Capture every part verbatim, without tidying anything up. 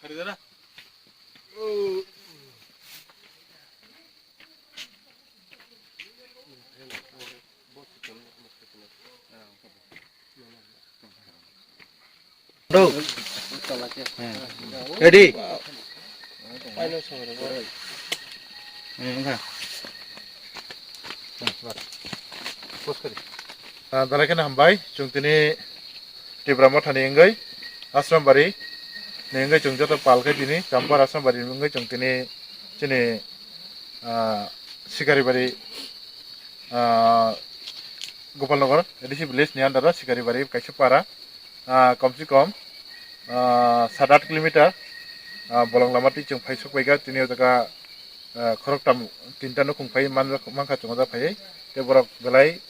Ready? Ah, dalai kheno hambai, chwng tini Tipra Mothani wngwi, Ashrambari ni wngwi chwng joto pal khe tini Champar Ashrambari ni wngwi chwng tini chini, ah, Sikaribari, ah, Gopalnagar A D C village ni under o Sikaribari kaisa para, ah, kom se kom, ah, sat aat kilometer, ah, bolong lama twi chwng phai sok paikha, tini o jaga, ah, khoroktham tinta nukhung phai man-, mankha chwng o jaga phaiwi, tei borok belai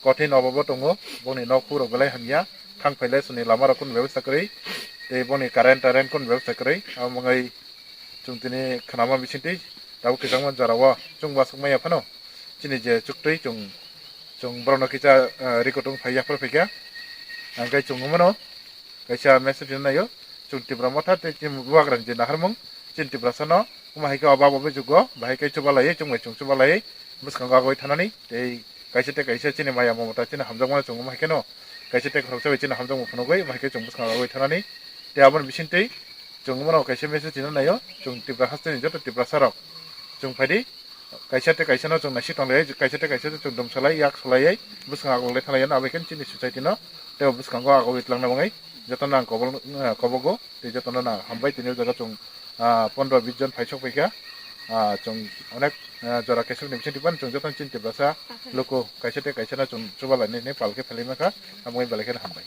kothin obobo tongo, boni nok hukrok belai hamya, thang phailai soni lama rok kunu bebostha kwrwi, tei boni current tarent kunu bebostha kwrwi, abo wngwi chwng tini khnama bisingtwi tabuk kwchangma jorao chwng uansuk manya phano chini je chuktwi chwng, chwng borokno kisa, ah, rikutung phai yaphar phaikha, hwnkhe chwng wngmano kaisa message rwna naio, chwng Tipra Motha tei chini bubagrani je naharmung chini Tiprasano wngma hai khe o babo bwswk go bahai khe chubalaiwi chwng bai chwng chubalaiwi bwskango agoi thanani tei kaisa tei kaisa chini maya mamata chini hamjakmano chwng wngma hai kheno kaisa tei khoroksa bai chini hamjakma phunugwi wngma hai khe chwng bwskango agoi thanani tei aboni bisingtwi chwng wngmano kaisa message rwna naio, chwng Tipra hasteni joto Tiprasarok chwng phaidi kaisa tei kaisa no chwng naisik tonglai, kaisa tei kaisa chwng dum salai, yak salai, bwskango agoi thanai, abo khe chini society no tei bwskango agoi twlangna bagwi jotono ang kobol, ah, kobogo tei jotono no ang hambai tini o jaga chwng, ah, pondro bis jon phai sok phaikha, ah, chwng onek, ah, jora kesok ni bisingtwi phano chwng jotono chini Tiprasa luku kaisa tei kaisa no chwng chubalai nini pal khe phalai mankha, abo wngwi belai kheno hambai.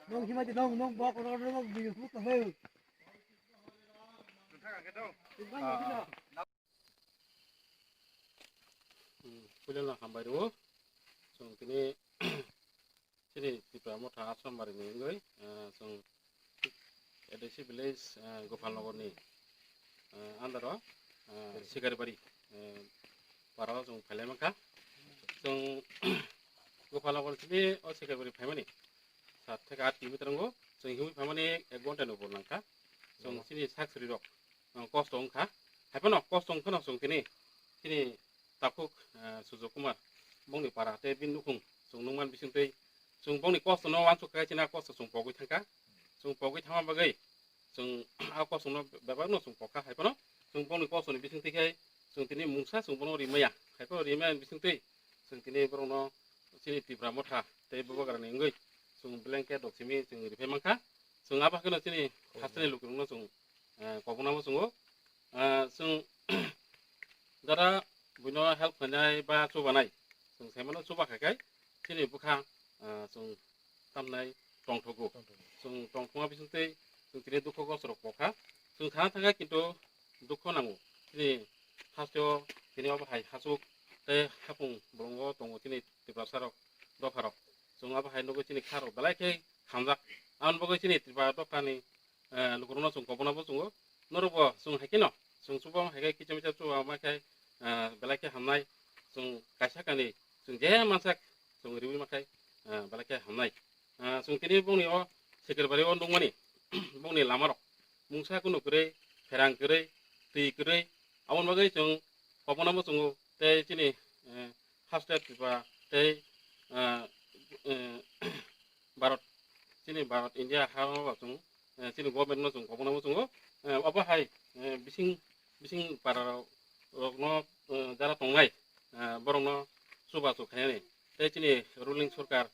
Nong himai di nong, nong bok ro ro bok di hu to he. Puila na hambai ro. Chwng tini chini Tipra Motha Ashrambari ni wngwi, ah, chwng A D C village, ah, Gopalnagar ni, ah, under o, ah, Sikaribari, ah, para o chwng phailai mankha. Chwng Gopalnagar simi o Sikaribari phaimani sat theke aat kilometer wngo. Chwng himwi phaimani ek ghonta ni upor nangkha. Chwng chini sak sri rok, ah, kosto wngkha. Haiphano kosto wngphano chwng tini chini takhuk, ah, Sujok Kumar bongni para tei bini nukhung chwng nukman bisingtwi chwng bongni kosto no uansuk khe chini a kosto chwng pogwi thangkha. Chwng pogwi thangma bagwi chwng a kosto no bebak no chwng pokha, haiphano chwng bongni kosto ni bisingtwi khe chwng tini mungsa chwng bono rimaya, haiphano rimaya bisingtwi chwng tini borok no chini Tipra Motha tei bubagra ni wngwi chwng blanket rok simi chwng riphai mankha. Chwng abo hakheno chini hasteni lukurok no chwng, eh, koboknabo chwngo. Eh, chwng jara buino help khlainai ba chubanai, chwng saimano chuba khai khai chini bwkha, ah, chwng tamnai tongthogo. Chwng tongthokma bisingtwi chwng tini dukho gosorok pokha. Chwng sana thangkha kintu dukho nango. Chini hasteo tini obo hai hachuk tei hapung bolongo tongo chini Tiprasarok dopharok. Chwng abo hai nugwi chini kharok belai khe hamjak. Aboni bagwi chini Tripura dophani, eh, lukurokno chwng koboknabo chwngo. Norokbo chwng hai kheno chwng chuba hai khe kicha misa chuba ma khe, eh, belai khe hamnai. Chwng kaisa kanwi chwng je mansak chwng riwi ma khe, eh, belai khe hamnai. Ah, chwng tini bongni o Sekerbario nukmani bongni lamarok mungsa kunu kwrwi, pherang kwrwi, twi kwrwi, aboni bagwi chwng koboknabo chwngo tei chini, eh, haste Tripura tei, eh, eh, Bharat, chini Bharat India ha o chwng, eh, chini government no chwng koboknabo chwngo. Eh, obo hai, eh, bising, bising para rokno, eh, jara tongnai, eh, borokno chubachu khainani tei chini ruling sorkar,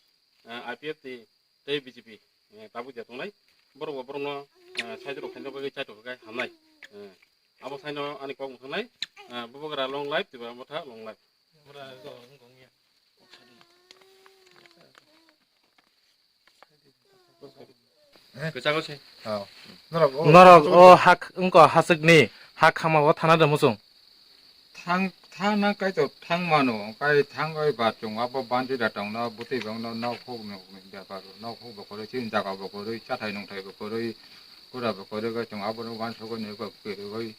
eh, I P F T tei B J P, eh, tabuk je tongnai, borokbo borokno, eh, side rok khaina bagwi chaitok khe hamnai. Eh, abo saino ani kok mwthangnaio, eh, Bubagra long life, Tipra Motha long life. Kwchak se. Oh. Norok o, norok o hak wngkha hachwkni hak khama o thana de muchung. Thang, thang na kaitor thang mano, kai thang oi ba chwng abo bandi da tong no, bwtwi bang no, nok huk no, bepar, nok huk bo kwrwi, chini jaga bo kwrwi, chathai nungthai bo kwrwi, kura bo kwrwi, kai chwng abo no uansugwi nwi kok kwrwi,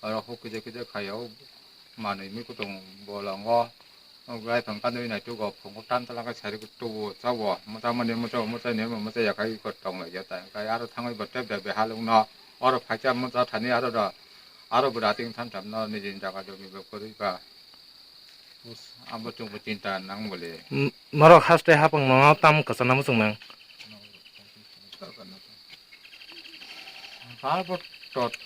oro huk kisa kisa khai o, manwi mi kutung bolango, O gai thang kandwi nai tugo phungo tan tala khe sari tugo chawo. Mucha mani mucha mucha ni mucha ya kai ko tong lai ya ta. Kai aro thangwi bo tep da be halung no. Oro phacha mucha thani aro da. Aro bo rating than tham no nijin jaga jogi be kori ba. Abo chung bo chinta nang bole. M-, norok haste hapang no tam kasana muchung nang. Abo tot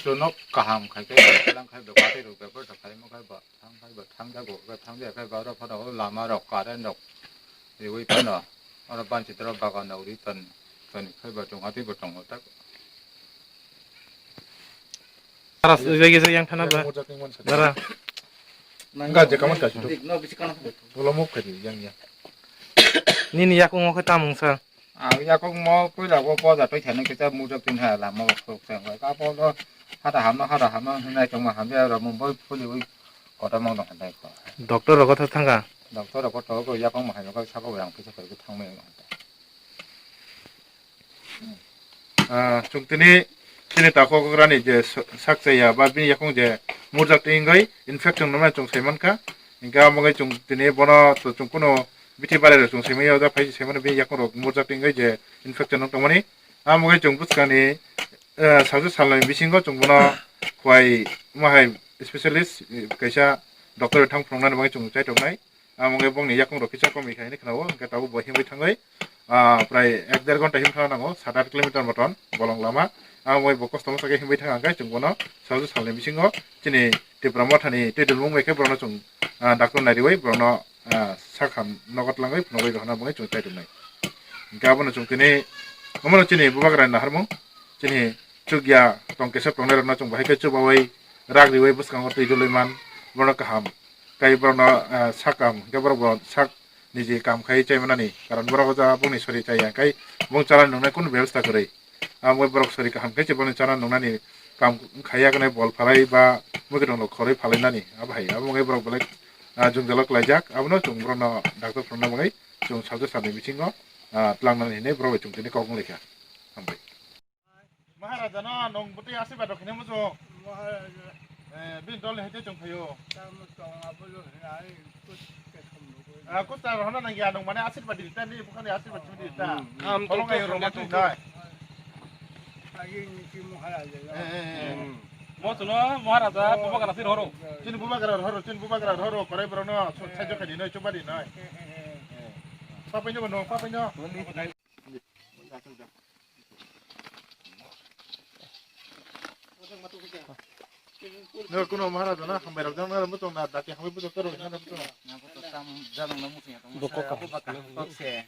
sunok kaham khai kai lang khai be kati ru be bo khai mo khai ba. Thang phai ba thang jago, ba thang jaya khai ba oro phano o lama rok, current rok riwi phano oro banchi toro bagan rok ri ton, toni khai ba tong, atwi bo tongo tak. Aras ujai gisa yang thana ba. Dara. Enggak, je kaman kasih tu. Tolong mau kaji yang ya. Nini yakung oke tamung sa. Ang yakung mo puila bo boja twi thani kisa mujak tin ha lama o sok sang bai. Ka bo lo hada hamno, hada hamno hinai tongma hamya ro mo boi phuli ui kotor mong dong handai ko. Doctor rok kotha thanga? Doctor rok to ko yakung mo hai ko sabo yang kisa ko thang mai. Ah, chung tini, tini tako grani je sa-, sak chaya ba bini yakung je murjak tingoi infection no chung sai mankha. Hingke amo gai chung tini bono to chung kuno bithi barai rok chung sai manya, o ja phai sai mano bini yakung rok murjak tingoi je infection no tongmani. Amo gai chung bwskangni, eh, sajwk salnwi bisingo chung bono khwai ma hai specialist, eh, kaisa doctor thang phunuknani bagwi chung chai tongnai. Amo wngkhe bongni yakung rok kisa komwi khaini khwnao, hwnkhe tabuk bo himwi thangwi, ah, prai ek der ghonta himwi thangna nango, sat aat kilometer moton bolong lama. Amo wngkhe bo kosto mosa khe himwi thang khe chwng bono salsa salni bisingo chini Tipra Mothani twi dulmung bai khe borokno chwng, ah, doctor nai riwi borokno, ah, sak ham nogo twlangwi phunugwi rohorna bagwi chwng chai tongnai. Hwnkhe abono chwng tini, omono chini bubagra ni naharmung, chini chukya tong kesa tongnai rokno chwng bahai khe chubawi rak riwi bwskango twi dulwi man, borokno kaham. Tei borokno, ah, sak kaham hwnkhe borok bo sak niji kaham khai chai manani, karon borok o jaga bongni sori chaya, tei bong chana nungnai kunu bebostha kwrwi. Amo borok sori kaham khe se bongni chana nungnani kaham khai ya, kwnwi bol phalai ba mwkhwtwng rok khorwi phalai nani abo hai. Abo wngwi borok belai, ah, jwngjalo klaijak, abono chwng borokno doctor phunukna bagwi chwng salsa salni bisingo, ah, twlangnani hinwi borok bai chwng tini kok wng lai kha. Hambai. Maharaja no nwng bwtwi asirwad rok khaina muchung. Maharaja. Eh, bini dol ni hai tei chwng phaio. Tamo tong abo lo hai ai kut ke thum lo koi. Ah, kut ta rohna nang ya nwng mane asirwad di ta ni bukhani asirwad chudi ta. Hmm. Am tolong to ayo roma thangya twi to. Nai. Agi ni ki Maharaja lo. Eh, eh, eh. Hmm. Mo chuno Maharaja bubagra sir horo. Chini bubagra horo, chini bubagra horo, korai borok no so-, eh, sajo kadi noi, chuba di noi. Eh, eh, eh. Eh. Papai no no, papai no. Nw kuno Maharaja na hambai rok jang na muchung na dati hambai bujo toro na muchung. Nang ko to tam jang na muchung ya to. Bokok ka. Bokok se.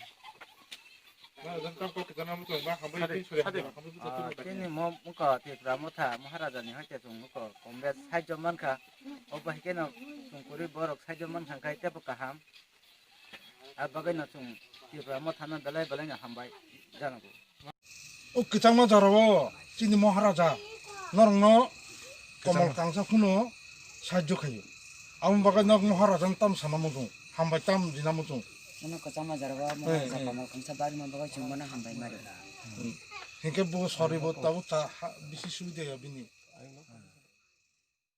Maharaja tam kok jang na muchung ba hambai tin suri hambai bujo toro. Tini mo muka Tipra Motha Maharaja ni hoite chung muka kombe saijo mankha. Obo hai khe no chung kuri borok saijo mankha khai tebo kaham. Abo bagwi no chwng Tipra Mothano belai belai no hambai janago. O kwchangma jorao chini Maharaja norokno komol kangsa phano sahajyo khaio. Aboni bagwi nok Maharaja no tam sana muchung, hambai tam rina muchung. Ano kwchangma jorao Maharaja komol kangsa barima bagwi chwng bono hambai mari. Hinkhe bo sori bo tabuk cha ha bisi subida ya bini.